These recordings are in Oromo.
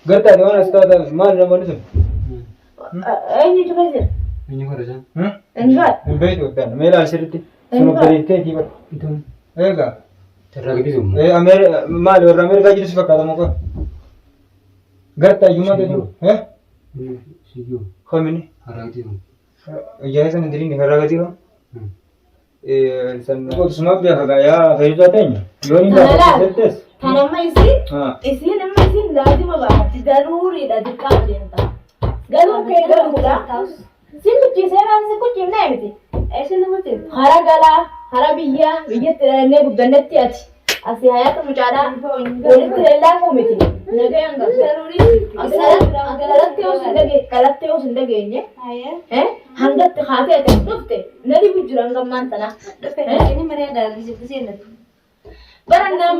Gartaa waan as taata maal namoonni sun? Eenyu cufee jira? Eenyu godha isaan? Eenyu fa'a? Hin beektu wadaan. Mee ilaali sirriitti. Sun obboleetteetii bara. Ituun. Eegaa. Irraa gadi Eh, maali warra Ameerikaa jiru si fakkaata moo qofa? Gartaa iyyummaa ta'e eh? Siyyuu. Kamini? Harraa gadi Ijaa san hin diriin harraa gadi kan? San qotusumaaf beeka gaa yaa fayyuusaa teenya. Yoo hin Kana laal. gaafate Kan amma isiin Ah. isiin amma isiin laazima baafatti daruuriidha dirqama deemta. Galuun kee galuudha. Si kuchiisee maal si kuchiifnee miti. Eessin nuti? Hara galaa, hara biyyaa, biyyatti dhalannee guddannetti ati. Asii hayaata mucaadhaa walitti lallaafuu miti. Nagayaan galu. Galattee osoo hin dhageenye. Hayaa. Hangatti haatee ati as dhufte na dhibu jira hanga ammaan tanaa. Dhufe inni marii adda seenatu. Bara nama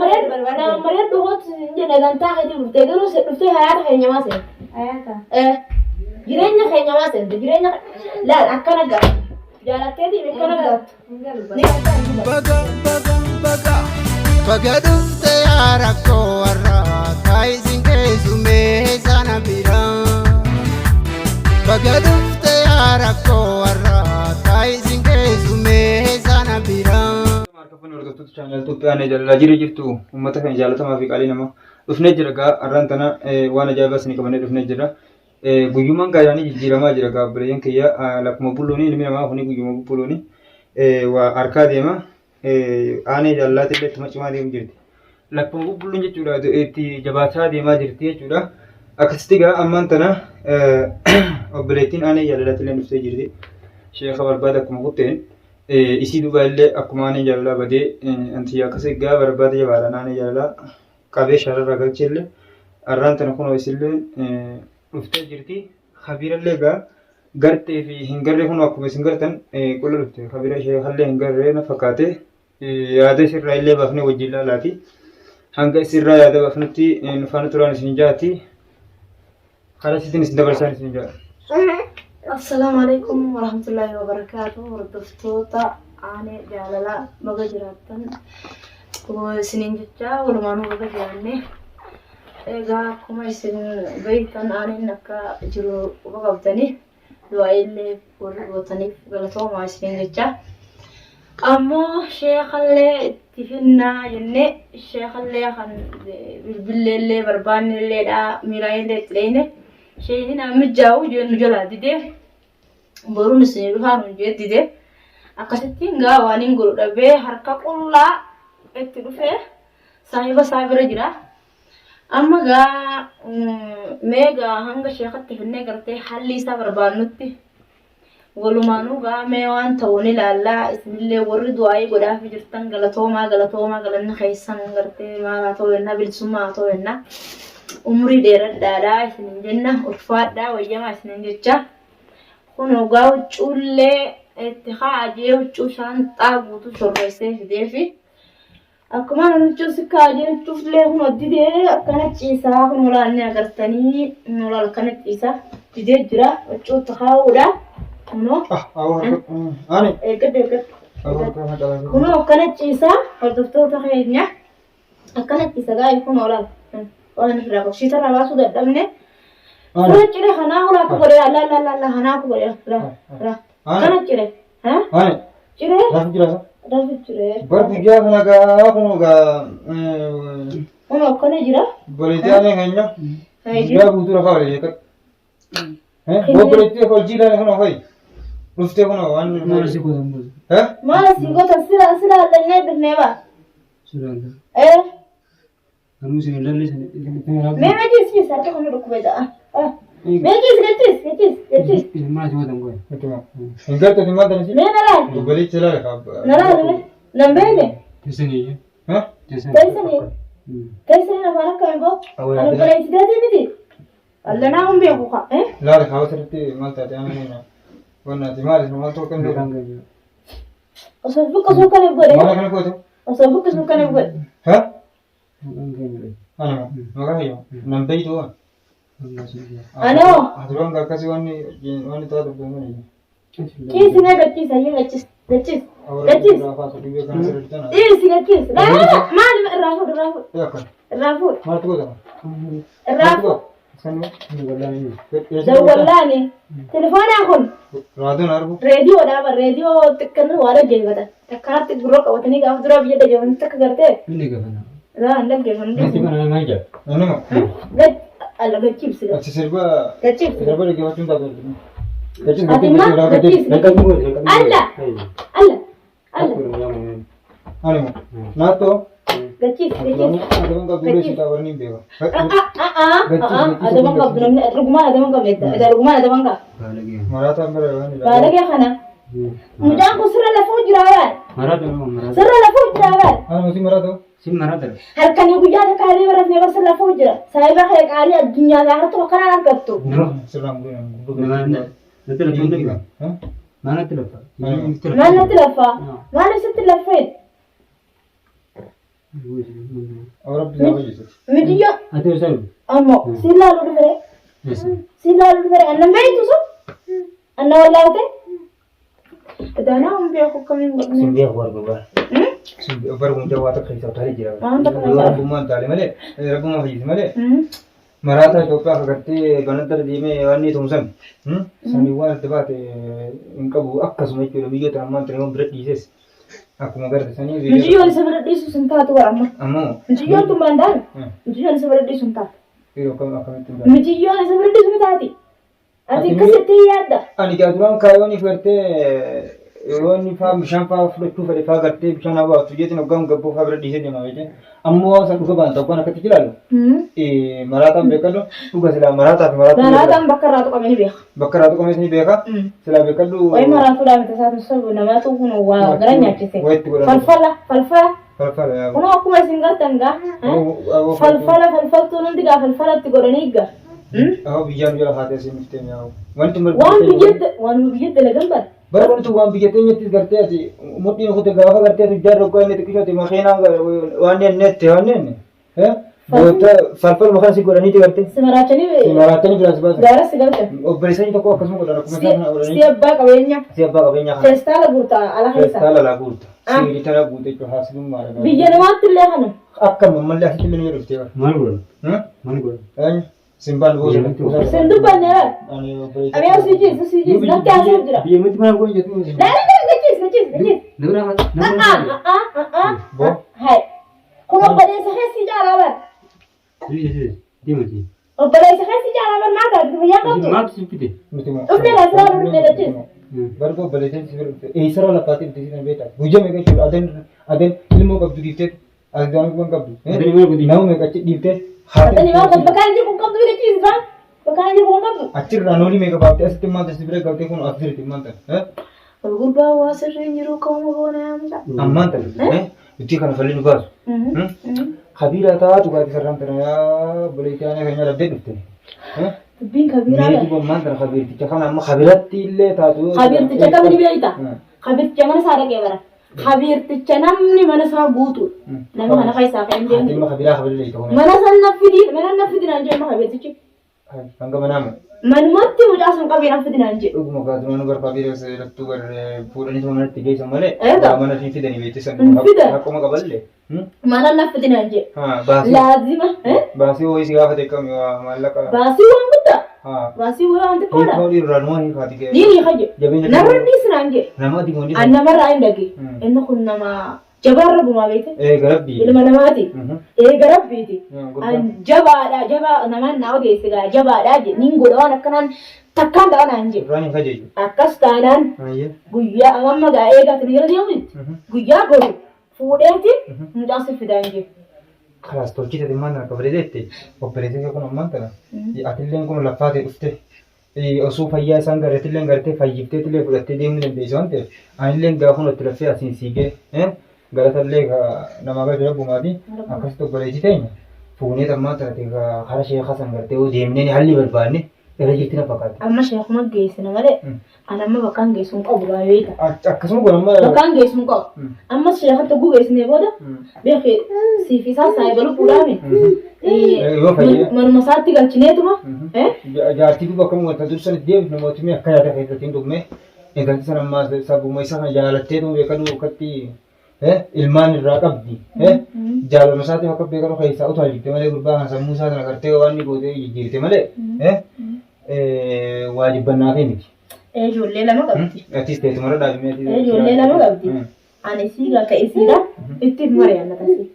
maree dhugoot hin jenne gantaa keetii dhuftee garuu si dhuftee hayaata keenya maa seente. Hayaata. Jireenya keenya maa seente jireenya laal akkana gaaftu jaalatteetii akkana gaaftu. Hin galu. Ni galtaa hin galu. Baga baga baga baga dhufte yaa rakkoo warraa taayisin keessumee sana bira. Baga dhufte yaa rakkoo warraa taayisin keessumee sana bira. Harka fuunee hordoftoota chaanal Itoophiyaa ni jaalala jira jirtu uummata keenya jaalatamaa fi qaalii namaa dhufnee jira gaa har'aan tana waan ajaa'ibaa isinii qabannee dhufnee jira. Guyyumaan gaayyaanii jijjiiramaa jira gaa obboleeyyan kiyya lakkuma bulluuni ilmi namaa kuni guyyuma bubbuluuni waa harkaa deema aanee jaalalaati illee ittuma cimaa deemu jirti. Lakkuma bubbuluun jechuudha itti jabaataa deemaa jirti jechuudha. Akkasitti gaa ammaan tana obboleettiin aanee jaalalaati illee dhuftee jirti. Sheeka barbaada akkuma kutteen. Isii duubaa illee akkuma aanee jaalalaa badee antiyya akkasii gaa barbaada jabaadhaan aanee jaalalaa qabee shararraa galchee illee arraan tana kunoo isillee dhuftee jirti. Kabiirallee gaa gartee fi hin garree kunoo akkuma isin gartan qulla dhufte kabiira ishee hallee hin garree na fakkaate yaada isirraa illee baafnee wajjin laalaati. Hanga isirraa yaada baafnutti nu faana turaan isin jaati. Karaa isiitiin isin dabarsaan isin jaa. Assalaamu alaikum warahmatullahi wabarakaatu. Hordoftoota aanee jaalalaa baga jiraattan isiniin jecha walumaanuu baga jiraanne. Egaa akkuma isin beektan aaneen akka jiru quba qabdanii du'aa illee warri gootaniif galatoomaa isiniin jecha. Ammoo sheekallee itti finnaa jennee sheekallee kan bilbilleellee barbaannelleedha miiraayillee itti dheeyne sheeyni naan mijaa'u jennu jalaa didee boruun isin dhufaa nuun jee didee akkasittiin gaa waan hin godhu dhabee harka qullaa itti dhufee saahiba isaa bira jira. Amma gaa mee gaa hanga sheekatti finnee gartee halli isaa barbaannutti walumaanuu gaa mee waan ta'u ni ilaallaa isinillee warri du'aayii godhaafii jirtan galatoomaa galatoomaa galanni keessan gartee maal haa ta'u jennaa bilisummaa haa ta'u jennaa umrii dheeradhaadhaa isinin jenna ulfaadhaa wayyamaa isinin jecha kun gaa huccuullee itti haa jee huccuu shaanxaa guutuu shorreessee fideefi Akkuma namichi si kaa'ee jirtufillee kun didee akkana ciisaa kun olaanni agartanii olaal akkana ciisaa didee jira huccuutti kaa'uudha. Kunoo Ani. eeggadhu eeggadhu. Kunoo akkana ciisaa hordoftoota keenya akkana ciisa gaa'e kun olaal waan irraa qabu shiitarraa baasuu dadhabne. Kana cire kanaa ulaa akka godhe laa laa laa laa kanaa akka godhe laa laa kana cire. Ani. Ciree? Rafu jira sa? Rafu ciree. Bar guyyaa kana gaa kun gaa Kun akkana jira. obboleettii aanee keenya guyyaa guutuu rafaa oole jeeqadhu. Obboleettii hojii ilaale kun hoyi. Dhuftee kun waan. Maal si gootan booda? Eh? Maal si gootan sila sila allannee dhufnee baa. Sila alla. Eh. Kanuu isin hin lallisan. Mee mee ciis ciis harka kun dhukkube ta'a. Mee ciis gachiis gachiis gachiis. Isin maal si gootan booda? Hin gartu maal tanisi? Mee na laal. Obboleettii ilaale kaa. Na laal mee. Nan beekne. Teessanii iyyuu. Eh? Teessanii. Teessanii. Teessanii afaan akkamii boo? Ani obboleettii teetii miti. Allanaa hun beeku kaa. Eh? Laala kaa asirratti maal taate aanee keenya. Wannaati maal maal ta'uu kan beeku? Osoo buqqisuu kan hin godhe. Maal kana goote? Osoo buqqisuu kan hin godhe. Ha? Ani moo maqaa kiyya nan beeytu waan. Anoo. Ati waan akkasii wanni wanni taatu beekani. Ciisi mee gachiis ayyee gachiis gachiis gachiis. Ciisi gachiis. Laa laa maali irraa fuudhu irraa fuudhu irraa fuudhu Maaltu godhama? irraa fuudhu. Sanuu. Wallahi. Dawwallaani. Telefoonaan kun Raadiyoon argu. reediyoodha bar reediyoo xiqqaan waa dhaggeeffatan. Takkaatti gurra qabatanii gaafa dura biyya dhaggeeffatan takka gartee. Inni gafana. Laa hin dhaggeeffannu. Natti kana maal jedha? Anuma. Gad alla gachiibsi. Achi sirba Gachiibsi. sirba dhaggeeffachuun taatu. Ati ma gachiibsi. Alla alla alla Anuma. Naatoo. gachiibsi gachiibsi. Adaban qabdu ulee si taa'u ni beeka. Adaban qabdu namni dhugumaan adaban qabdu dhugumaan adaban qaba. Baalagee. Maraataan bira waan ilaalu. Baalagee kana. Mucaan kun sirra lafuu jira baal. Maraata nama maraata. Sirra lafuu jira baal. Anuma si maraatoo. Si maraata. Halkanii guyyaa takka hirriba rafnee barsa lafuu jira. Saayiba kee qaalii addunyaa gaafa tokko kanaan argattu. Sirraan bu'ee. Natti lafa hin dhagaa. Maal natti lafa? Maal natti lafaa? Maal sitti laffeen? Rabbi isaa fayyisuuf. Mijiyyoo Ati osoo ammoo si ilaaluu dhufere. Si ilaaluu dhufere. Annan beektu sun? Anna wallaalte? Idaanaa hin beeku akkamiin godhne. Sun beeku barbaada. Sun barbaada jawaa takka isaa utaalee jira. Waan takka isaa. Rabbummaan taale malee rabbummaan fayyise malee maraataa Itoophiyaa kagartee banadara deemee waan inni tumsan sanii waan itti baate hin qabu akkasuma jechuudha biyyoota ammaan tana bira dhiises akkuma garte sanii Mijiyyoon isa bira dhiisus hin taatu bara amma. ammoo Mijiyyoon tun maal taate? Mijiyyoon isa bira dhiisu hin taatu. yeroo kam akkamitti hin taate. Mijiyyoon isa bira dhiisu ni taati. Ati akkasitti yaadda. Ani gaa duraan kaayooniif gartee yeroo inni faa bishaan faa fudhachuu fedhe faa gartee bishaan haa baaftu jeetiin hoggaan gabboo faa bira dhiisee deema beekte. Ammoo waan san dhuga baanta hoggaan akkatti ilaalu maraataan beekadhu dhuga silaa maraataa fi maraatuu Maraataan bakka irraa tuqame ni beeka. bakka irraa tuqames ni beeka silaa beekadhu Wayi maraatuudhaa miti isaatu sabu namaatu kun waa gara nyaachise. Wayitti godhan. Falfala falfala. Falfala yaa Kunoo akkuma isin gartan gaa. Falfala falfaltuun hundi gaa falfalatti godhanii gaa. Awwa biyyaan jala haatee siin dhuftee mi'aawu. Wanti Waan biyyatti waan biyyatti dalagan bara. Bara wanti waan biyya teenyattis gartee ati mudhiin kute gaafa gartee ati jaarra hoggaa inni xiqqishooti makiinaa waan inni itti waan inni boota falfaluma kan si godhaniiti gartee. Si maraachanii Maraatanii biraa si baasan. gaara si galchan. Obboleessanii tokko akkasuma godhan akkuma isaan kana Si godhanii. abbaa qabeenya. Si abbaa qabeenyaa kana. Feestaala guurta ala keessa. Feestaala laa guurta. Sibiilii tana guute jechuudha haasidummaadha. Biyya namaatti illee kana. Akka mammallee asitti illee ni dhuftee bara. Maal godhan? Maal godhan? Eenyu? Simbaan boosa. Sin dubbanne bara. Ani asii jiis asii jiis natti haasa'u jira. Biyya miti maal godhan jettu? Laa laa laa gachiis gachiis gachiis. Nama nama. Boo. Hai. Kun obboleessa keessi caalaa bara. Deemati. Obboleessa keessi caalaa bara maal taate fayyaa qabdu. Maaltu si fide? Miti moo. Dhufne laa siraa dhufne gachiis. Bargo obboleessi si bira dhufte. Eessarra laffaatee dhufte si beektaa. Guyyaa meeqa jechuudha aden aden ilmoo qabdu dhiiftee asdaan kun qabdu. Aden ilmoo qabdu. Nama meeqa achi dhiiftee. Atani maal qabdu bakka inni jiru kun qabdu gachiis baan. Bakka inni jiru kun qabdu. Achirraa noolii meeqa baaftee asitti maal si bira galtee kun as jirti maal ta'e. Gurbaa waa sirrii hin jiru ka'uma goona yaa mucaa. Ammaan ta'e nuti kana falli nu baasu. Kabiira taatu gaati sarraan tana yaa obboleettii aanee keenya dhabdee dhufte. Dubbiin kabiiraa Mee duuba ammaan tana kabiirticha kana amma kabiratti illee taatu. Kabiirticha kamni beekta? Kabiirticha mana isaa dhaqee bara. Kabiirticha namni mana isaa guutu. Nama kana keessaa kan hin Haati deemne. ilma kabiraa kabirillee ta'uu. Mana san naffidi mana naffidi naan jee amma kabiirtichi. Hanga manaamu. Manumatti mucaa sun qabee naffidi naan jee. Dhuguma gaazuma nu barfaa biira lattuu bar fuudhanii tuma manatti geessan malee. Eega. Mana hin fidanii beeksisan. Hin fidan. Akkuma qaballee. Mana naffidi naan jee. Baasii. Laazima. Baasii ho'ii si gaafate kami waa maallaqa. Baasii waan guddaa. Baasii waan xiqqoodha. Hiikoo dhiirraa numa hiikaati ga'e. Ni ni kaje. Jabeenya Narra dhiis naan jee. Nama dimoonni. An namarraa hin dhage. Inni kun nama jabaarra gumaa beekte. Eega rabbii. Ilma namaati. Eega rabbiiti. An jabaadha jabaa namaan naa odeesse gaa jabaadha je nin godha waan akkanaan takkaan ta'a naan je. Irraan hin kajeeju. Akkas taanaan guyyaa amma gaa eegaa tuni jala deemu jetti. Guyyaa godhu fuudheeti mucaa si fidaan je. Kalaas tolchite dhimmaan tana kabalee jette obboleessa kee kun ammaan tana atilleen kun laffaatee dhufte osoo fayyaa isaan garteetillee gartee fayyifteetillee fudhattee deemuu dandeessu waan ta'eef anilleen gaafa itti laffee asiin siigee galatallee namaa galchu rabbumaati akkasitti obboleessi teenya fuunee ammaan tana karaa sheekaa san gartee yoo deemnee haalli barbaanne irra jirti na fakkaatti. Amma sheekuma geessina malee ani amma bakkaan geessu hin qabu baay'ee ta'a. Akkasuma kun amma. Bakkaan geessu hin qabu. Amma sheekatti oguu geessinee booda beekee siif isaa saayiba lubbuudhaami. Yoo fayyee. Manuma isaatti galchineetuma. Jaartii duuba akkam wanta dursan itti deemtu namooti akka yaada keessatti hin dhugme intalti sana ammaa sabuma isa kana jaalattee dhugme beekadhu akkatti Ilmaan irraa qabdi. Jaalala isaatiif akka beekamu keessaa utuu jirte malee gurbaa kan sammuu isaa kana gartee waan inni gootee jijjiirte malee waa jibbannaa fi miti. Ijoollee lama qabdi. Atis teetu mara dhaabimee atis. Ijoollee lama qabdi. Ani isiidha akka isiidha ittiin mari'anna tasii.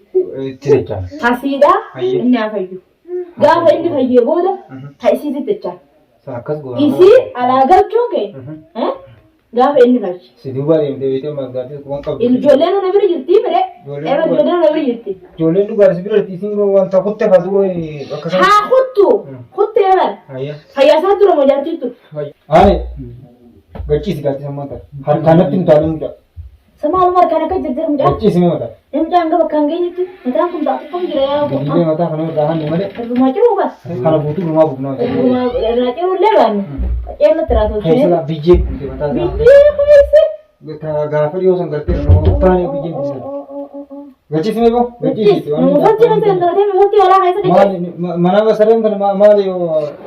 Itti jechaa. Tasiidha Hayyee. inni haa fayyu. Gaafa inni fayyee booda ta isiitti jechaa. Akkas goona. Isii alaa galchuun kee gaafa inni fayye. Si duuba deemtee beektee magaalatti waan qabdu. Ijoolleen na bira jirti mire. Ijoolleen Eba ijoolleen na bira jirti. Ijoolleen dhugaadha si bira jirti isiin wanta kutte faatu bakka sana. Haa kuttu kuttee bara. Hayyee. Fayyaa isaa dura moo jaartittu. Aane gachiisi gaachisa maata. Harkaan natti hin taane mucaa. Samaaluma harkaan akka jirti mucaa. Gachiisi mee mataa. Mucaan hanga bakka hin geenyetti mataan kun ta'a xiqqoon jira yaa Gadiilee mataa kana irraa hanni malee. Irrumaa ciruu bas. Kana guutuu dhumaa buufnaa. Irrumaa irraa ciruu illee baanne. Qaceellatti irraa tolchee. Keessa biyyee guute mataa isaa. Biyyee keessa. Gaafa dhiyoo san gartee taane biyyeen dhiisan. Gachiisi mee boo? Gachiisi. Mufatti keessa hin taatee mufatti walaa keessa gachiisi. Maali mana sareen kana maali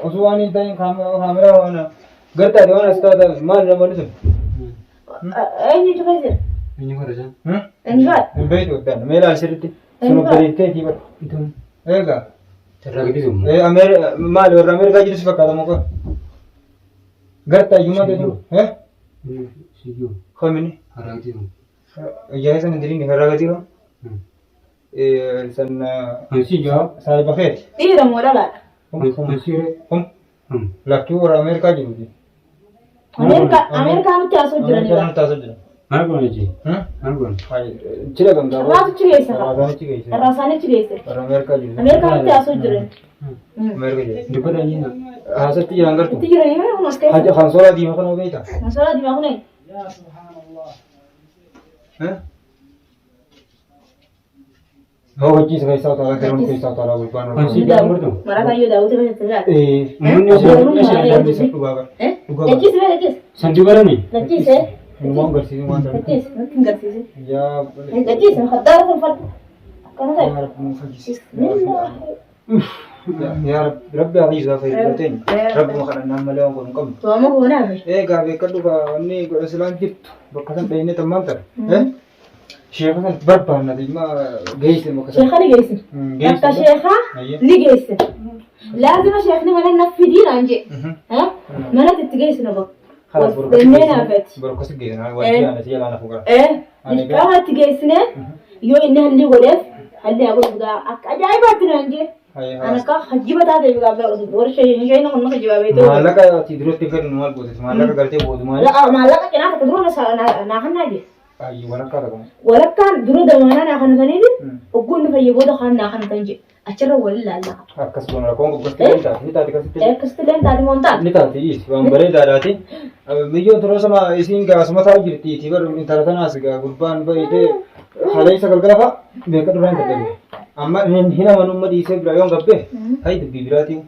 osoo waan hin ta'in kaameraa waan gartaate waan as taata maali namoonni sun? Eenyu keessa jira? Eenyu godha isaan? Eenyu fa'a? Hin beektu waddaan mee ilaali sirriitti. Sun obboleetteetii bara. Eegaa. Irraa gadi sun. Maali warra Ameerikaa jirus fakkaata moo qofa? Gartaa iyyuu maal jedhu? Siyyuu. Kamini? Irraa gadi sun. Ijaa san hin diriin irraa gadi kan? San Siyyuu. saayiba keeti. Dhiira moo dhalaadha? Siiree. Kun lakkii warra Ameerikaa jiruuti. Ameerikaa nutti haasoo Ameerikaa jiranidha. nutti haasoo jiran. Maal goona jee? Maal goona? Jira gamtaa. Irraatu achi geesse. Irraa achi geesse. Irraa isaanii achi geesse. Warra Ameerikaa jiru. Ameerikaa nutti haasoo jiran. Ameerikaa jiru. Dubbata jiina. Haasatti jiran gartuu. Itti jiranii mee kun as keessa. Haja kan soolaa diimaa kana beektaa? Masoolaa diimaa kun eenyu? Hoo hojii keessaa utaalaa garoon keessaa utaalaa gurbaan Kan si jaa murtu. Marataa yoo daawwite keessatti ilaala. Uummanni Uummanni Dhugaa bara. Gachiisi mee gachiisi. San dubarani. Gachiisi. Waan garsiisu waan ta'eef. Gachiisi nutti hin garsiisin. Yaa Gachiisi haddaara tolfadhu. Akkana ta'e. yaa Rabbi nu fayyisi. Yaa Rabbi Rabbi haa fayyisu haa fayyisu ta'e. Rabbuma kadhannaan malee waan godhu hin qabnu. Tooma goonaa fi. Egaa beekadhu gaa wanni godha silaan jirtu bakka san dhayinee tammaan tara. Sheeka san barbaanna dhimma geesse bakka san. Sheekha ni geessin. Bakka sheekaa ni geessin. Laazima sheekni mana na fidii naan jee. Mana itti geessinu bakka. Wanneen hafeeti. Barkosi geessan wanti ana si jalaa nafu gara. Qaama itti geessine yoo inni halli godheef halli haa godhu gaa akka ajaa'ibaatti naan jee. Ana akka hajjiba taate gaa warra shayina kun hajjiba beektu. Maallaqa ati duratti kennu maal goote maallaqa galtee boodu maal? Maallaqa cinaa takka dura naa kannaa jee. Ayyi walakkaa tokko. Walakkaan dura damaanaa naa kannataniiti ogguu inni fayyee booda kaan naa kannatan jee. Achirra waliin laallaa. Akkas goona rakkoon goggatti ni taati ni taati akkasitti. Akkasitti illee taate moo hin taate? Ni taati dhiisi waan bareedaadhaati. Biyyoon turoo sama isiin gaasuma taa'u jirti itti bar intala tanaas gaa gurbaan bareedee haleessa galgala fa'a beeka duraan dadhabe. Amma hin amanumma dhiisee biraa yoon gabbee hayi dubbii biraatiin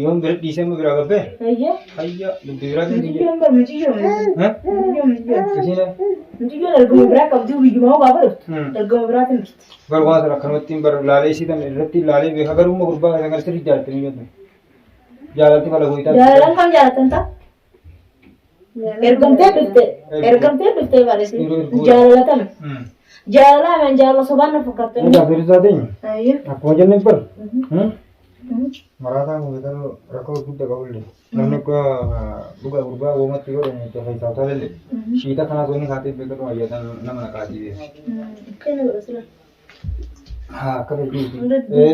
yoon bira dhiisee amma biraa gabbee Hayyee. hayya dubbii biraatiin Mucayyoon bar mucayyoon. Mucayyoon mucayyoon. isiin Mucayyoon ergama biraa qabdi biyyumaa gaafa dhuftu. Ergama biraatiin dhufti. bar waan sana akkanumatti bar laalee isii tan irratti laalee beeka garuu immoo gurbaa kana sirri jaalatanii jedhu. Jaalalti fala goyitaa. Jaalalaan kam jaalatan ta'a? Ergamtee dhufte. Ergamtee dhuftee barreessi. Jaalalatame. Jaalalaa man jaalala sobaan na fakkaattu. Egaa firisaa teenya. Hayyee. Akkuma jenne bar. Maraataan kun beekamu rakkoo guddaa qabullee. Namni akka dhugaa gurbaa uumatti yoo dhani keessaa utaalallee. Shiita kanaas wanni kaatee beekamu ayyaatan nama naqaatii beeku. Kana godha sila. Haa akka beeku.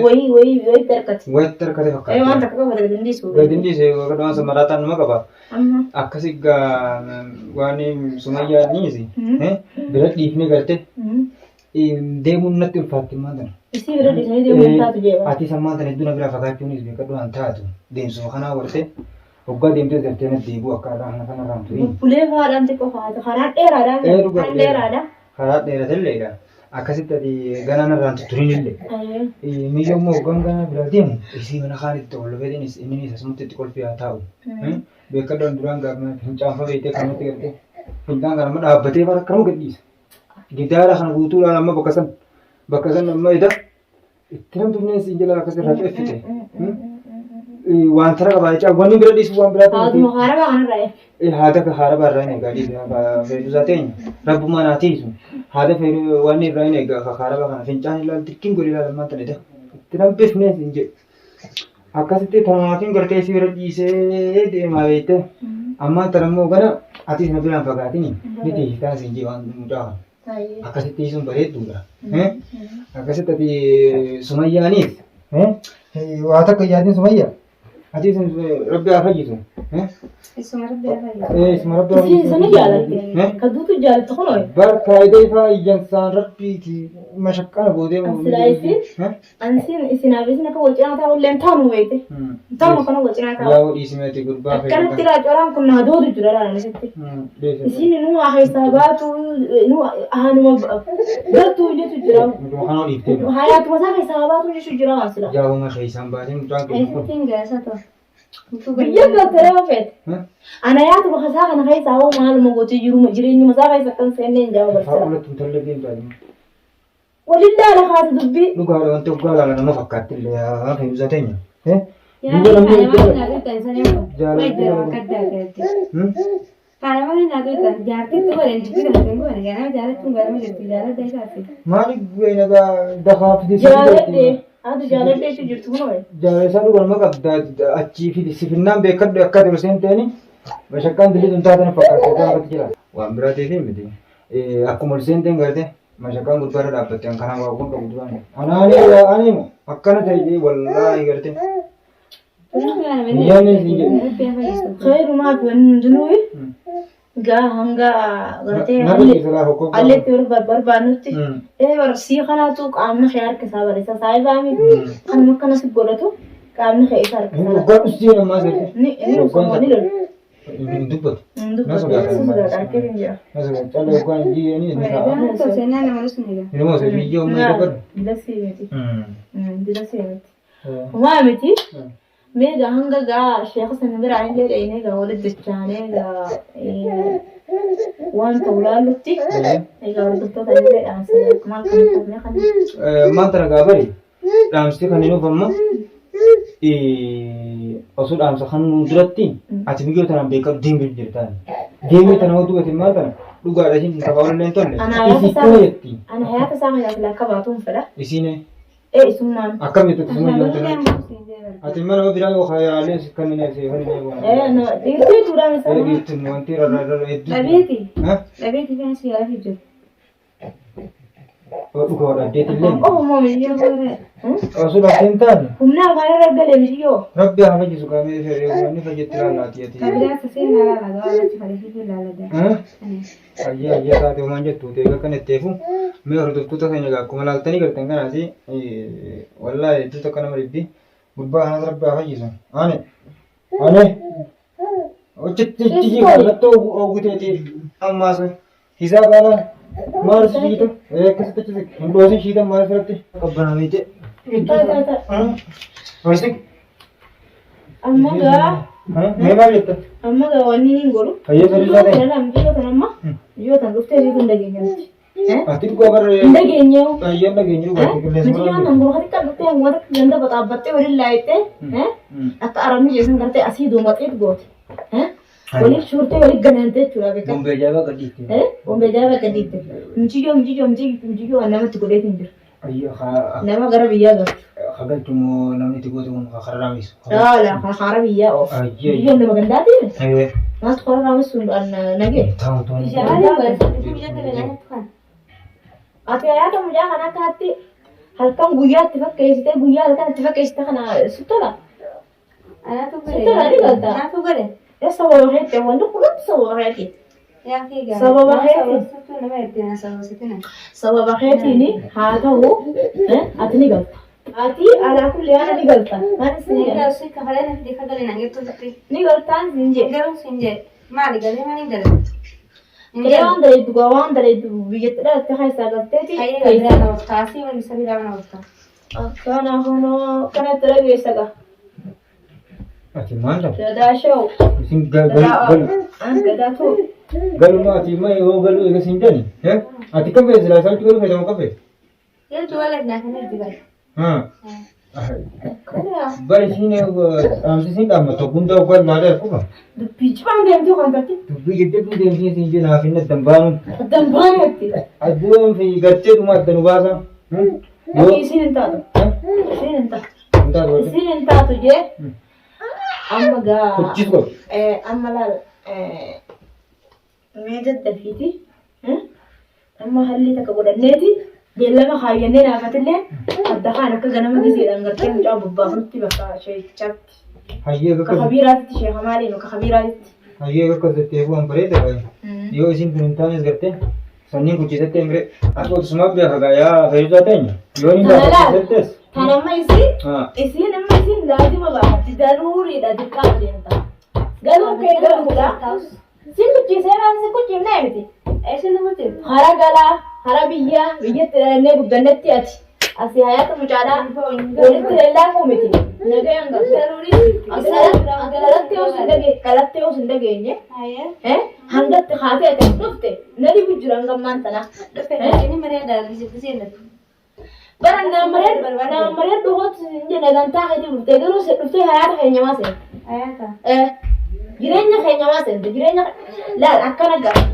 Wayii wayii wayii tarkati. Wayitti harkate Ee waan fakkaata. takka qaba gadi dhiisu. Gadi dhiise waan san maraataan nama qaba. Amma. Akkasi gaa waan sumayyaa niisi. Bira dhiifnee garte deemuun natti ulfaatti maal tana. Isii bira dhiisanii deemuu hin taatu jeeba. Ati sammaan tana hedduu na biraa fagaachuunis beekadhu waan taatu deemsuma kanaa warte hoggaa deemtee gartee na deebi'u akka irraa kana kanarraa hin turin. Bubbulee faadhaan xiqqoo faata. Karaan dheeraadhaan. Ee, dhugaa Kan dheeraadha. Karaa dheeratelleedha. Akkasitti ati ganaa narraa hin tutturin illee. Miyyoo immoo hoggaan ganaa biraa deemu isii mana kaan itti ol fedhin inni asumatti itti kolfii haa taa'u. Beekadhu duraan gaafa fincaanfa beektee kanatti gartee fincaan kana amma dhaabbatee bara akkanuma gadhiisa. Gidaara kana guutuudhaan amma bakka san bakka san amma ida itti namtu siin jala akkas irraa ceffite. Waan tara qabaa jecha wanni bira dhiisu waan biraa Haaduma haarabaa kanarraa eeg. Haada ka haara barraa hin egaa dhiise feetuusaa teenya rabbumaa naa tiisu. Haadha feeree waan irraa hin eegaa kaaraba kana fincaan ilaal tikkiin godhe ilaal ammaan tana ida. Itti nambifnee siin jedhe. Akkasitti tanaatiin gartee isii bira dhiisee deemaa beekte. Ammaan tana immoo gana atis na biraan fagaatini ni tiisitaa siin jedhe waan mucaa kana. Akkasitti sun bareedduudha. Akkasitti ati sumayyaaniis waa takka yaadin sumayya. Ati sun rabbi haa fayyisu. Isuma rabbi haa fayyisu. Isuma rabbi haa Isiin sani jaalatte. Eh? Ka duutu jaalatte kunoo. Bar faayidaa ifaa iyyansaan rabbiiti mashaqqana boodee. Silaa isiin? Ansiin isinaaf isin akka wal cinaa taa'u illee hin taanu beekte. Hin taanu akkana wal cinaa taa'u. Yaa'uu dhiisimeeti gurbaa Akkanatti laa coraan kun naa doodu jira laa nasitti. Isiin nu haa keessaa baatu nu haanuma galtuu jechu jira. Mucuma kanoo dhiiftee. Hayaatuma isaa keessaa baatu jechu jira waan sila. Yaa'uma keessaan baasee mucaan kun. Eessatti hin gaasa ta'u. Biyya galtee yoo feete. Ana yaatuma isaa kana keessaa hoo maaluma gootee jiru jireenyuma isaa keessa akkan seennee hin jaawwa Haa barsiisa. oolatti hin tolle deemtaa. Walillaa lafaati dubbii. Dhugaadha wanti dhugaa laala nama fakkaatti illee haa fe'umsa teenya. Yaa faaya maal naa tuqxan sana yoo Jaalala. jara kaddaa ta'etti. Faaya maal naa tuqxan jaartitti godhan jibbi kana kan godhan ganama jaalachuun ganama jirti jaaladha isaati. Maali guyyee nagaa dafaa fide Jaaladhe. Ati jaaladhe jechuun jirtu kunoo. Jaalala isaa dhugaa nama qabda achii fide sifinnaan beekadhu akka ati osoo hin ta'in mashaqqaan dilii tun taatan fakkaatti gaafatti jira. Waan biraa ta'eef miti. Akkuma ol seenteen garte Mashaqaan gubbaarra dhaabbatte an kanaan waa quban qabu duraan. Anaani ani moo akkana ta'e jee wallaahi garte. Yaanni siin jedhe. Khayrumaa fi wanni hundinuu gaa hanga gartee Nama dhiisa laa hokkoo. alleetti barbaannutti ee barsii kanaatu qaamni kee harka isaa barreessa saayibaami kanuma akkana si godhatu qaamni kee isa harka isaa Waggaa dhuftii namaa garte. ni ni osoo ni lolu. Hin dubbatu. Hin Na dubbatu. sodaata. Si sodaata harkee hin jira. Na sodaata. Cala yookaan jiyyanii ni ta'a. Ilmoo osoo biyyoo ummaa dubbatu. Dilasii miti. Dilasii miti. Homaa miti. Mee gaa hanga gaa sheeka sana biraa illee dhaqnee gaa walitti dachaanee gaa waan ta'u laallutti egaa hordoftoota illee dhaamsa maal kan qabne kan Maanta ragaa bari dhaamsi kan hin oofamma osoo dhaamsa kan duratti ati biyyoo tanaan beekadhu deemee jirtaan. Deemee tana hoo dubbate maal tana dhugaadha ishiin taphaa walillee hin tolle. Ana hayaata Isii isaa kana jetti. ana hayaata isaa kana filaa akka baatuun fedha. Isiin Ee isummaan. akkam jettu suma jirtu. Ati mana biraa yoo hayaalee kan inni fi kan inni Ee na dhiirtii tuudhaan isaa. Ee dhiirtiin wanti irra irra hedduu. Dhabeeti. Dhabeeti kan si yaala jiru. Dhuga wadhaaddeetti illee. Qofa moo miyyoo. Osoo dhabdee hin taane. Humna afaan irra galee miyyoo. Rabbi haa fayyisu qaamee fedhee wanni fayyetti laalaati ati. Kabiraa saseen laala gawaa achi fadhiisii laala. Ayyee ayyee taate homaan jettu ta'e akka netteefu mee hordoftoota keenya egaa akkuma laaltanii gartan kanaati wallaahi hedduu takka nama dhibbi gurbaa kanas rabbi haa fayyisu. Ane ane hojjetti jijjiirra mallattoo oguteeti ammaas hisaa baala maal shiita akkasitti achi siq hin dhoosin shiita maal asirratti qabbanaamite. Horsik. Amma gaa Mee maal jetta? amma gaa wanni hin godhu. Fayyee sadiisaa ta'e. Biyyoota tan amma biyyoota tan dhuftee beekuu hin dhageenye nuti. Ati dhugaa barree. Hin dhageenye. Fayyeen dhageenye dhugaa qilleensa Miti yoo nan gosa xiqqaa dhuftee hanga takka ganda baxaabbattee waliin laayittee akka arabni jeesan gartee asii duumaxeet goote. Waliin shuurtee waliin ganaantee jechuudha beekaa. Bombee ajaa'ibaa gadhiifte. Bombee ajaa'ibaa gadhiifte. Muciyyoo muciyyoo muciyyoo waan namatti godheetiin jira. Nama gara biyyaa galchu. Kagalchu moo namni itti goote kun karaa raamisu. Laala karaa biyyaa oofu. Biyyoon nama gandaatiin. Maaltu karaa raamisu nagee. Ta'u ta'u. Ati hayaata mucaa kana akkanatti halkan guyyaatti fakkeessitee guyyaa halkan itti fakkeessite kana si tola. Si tola ni galta. Naatu godhe. Yaa sababa keetti wanti kun hundi sababa keetti. Sababa keetiin. Sababa keetiin haa ta'u ati ni galta. Ati alaa kulli haala ni galta. Maal isin jedha? Ni galtaan siin jedhe. Ee waan daleeddu gaa waan daleeddu biyyatti dhalatte keessaa galteeti. Akkana kunoo kanatti dhageessa gaa. Ati maal dha? Gadaa sha'u. Isin galu galu Gadaa ta'u. galu ma ati ma yoo galu eega sin jedhani. Ati kam feete silaa isaan galu feete moo kam feete? Haa. Bari isiin dhaamsi isiin dhaammattu hunda waggaa laalee akkuma. Dubbii cimaan deemtuu kan taate. Dubbii jajjabduu deemtee isiin jee naaf hin addan baanuun. Addan baanetti. Adduun fi gartee dhuma adda nu baasa. Yoo isiin hin taatu. Isiin hin taatu. Hin taatu. Isiin hin taatu jee. Amma gaa. Hojjitu qabu. Amma laal. Mee daddafiiti. Amma hallii takka godhanneeti beellama kaayyannee naafatillee adda kaan akka ganama gizeedhaan gartee mucaa bobbaafnutti bakka sheekichaatti. Hayyee Bakka akka kabiiraatitti sheeka maaliin bakka kabiiraatitti. hayyee akka jettee bu'aan bareeda baay'ee. Yoo isin kun hin taanes gartee sanniin kuchiisattee hin bire akka otusumaaf beeka gaa yaa fayyuusaa teenya. Yoo hin Tana laal. baafattees. Tan amma isin Haa. isiin amma isin laazima baafatti daruuriidha dirqama deemta. Galuun kee galuudha. Si kuchiisee maal si kuchiifnee miti. Eessi nu kuchiifte? Hara galaa, hara biyyaa, biyyatti dhalannee guddannetti ati. Asii hayaata mucaadhaa walitti lallaafuu miti. Nagayaan galta. Dhalattee os hin dhageenye. Hangatti haatee ati as dhufte na dhibu jira hanga ammaan tanaa. Inni marii adda seenatu. Bara naan maree dhugootti hin jenne gantaa keetii dhuftee garuu dhuftee hayaata keenya maa seente. Hayaata. Jireenya keenya maa seente jireenya laal akkana galu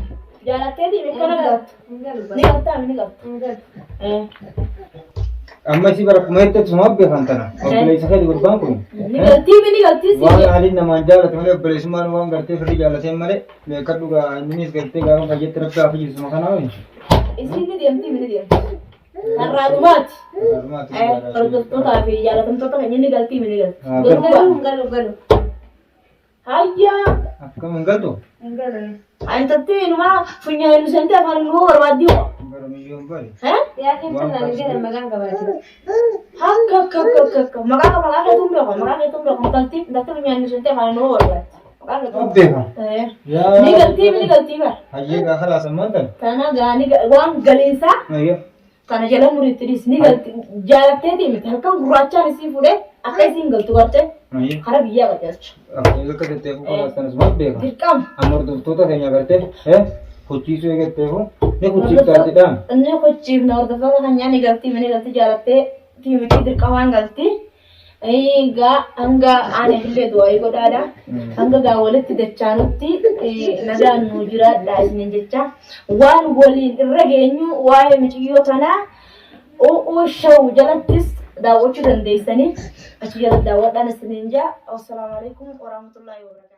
jaalatteetii akkana galtu. Hin galu. Ni galtaa ni galtu. Hin galu. Amma isii bara kuma hedduu sumaaf beekan tana. Obboleessa keeti gurbaan kun. Ni galtii ni galtii si. Waan haalli namaan jaalatu malee obboleessummaan waan gartee firri jaallateen malee beekadhu gaa innis gartee gaafa fayyetti rabbi haa fayyisuma kanaa wayii. Isiin ni deemtii ni deemti. Har'aa dhumaati. Hordoftootaa fi jaalatamtoota keenya ni galtii ni galti. Hin galu hin galu galu. Hayyaa. Akkam hin galtu? Hin galu. Intalti inumaa funyaan nu seentee afaan nu barbaaddii hoo. Baramiyyoo hin bari. Yaa keessa naan hin galan maqaan qabaate. Akka akka akka akka akka maqaa qaba maqaa keetuun beeku maqaa keetuun beeku intalti intalti funyaan nu seentee afaan nu barbaaddi. Maqaa keetuun. Beeka. Yaa. Ni galtii ni galtii bara. Hayyee gaa kalaas ammaan tana. Tana gaa ni waan galiinsaa Hayyee. tana jala muriitti dhiis ni galti jaalatteetii miti halkan gurraachaan isii fuudhee akka isiin galtu gartee Hayyee. hara biyyaa qajeelcha. Akkuma akka jetteefu kalaas tana sumaaf beeka. Dirqama. Amma hordoftoota keenya gartee kuchiisuu eegatteefu ni kuchiiftaatidhaan. Inni kuchiifna hordoftoota keenyaa ni galtii ni galti jaalattee miti dirqamaan galti. Gaa hanga ani illee du'aa godhaadha. Hanga gaa walitti dachaanutti nagaan nu jiraadha isiniin jecha. Waan waliin irra geenyu waa'ee mucayyoo tanaa o'oo shawu jalattis daawwachuu dandeessanii achi jala daawwadhaan isiniin jaa. Assalaamu alaikum warahmatullahi wabarakatuh.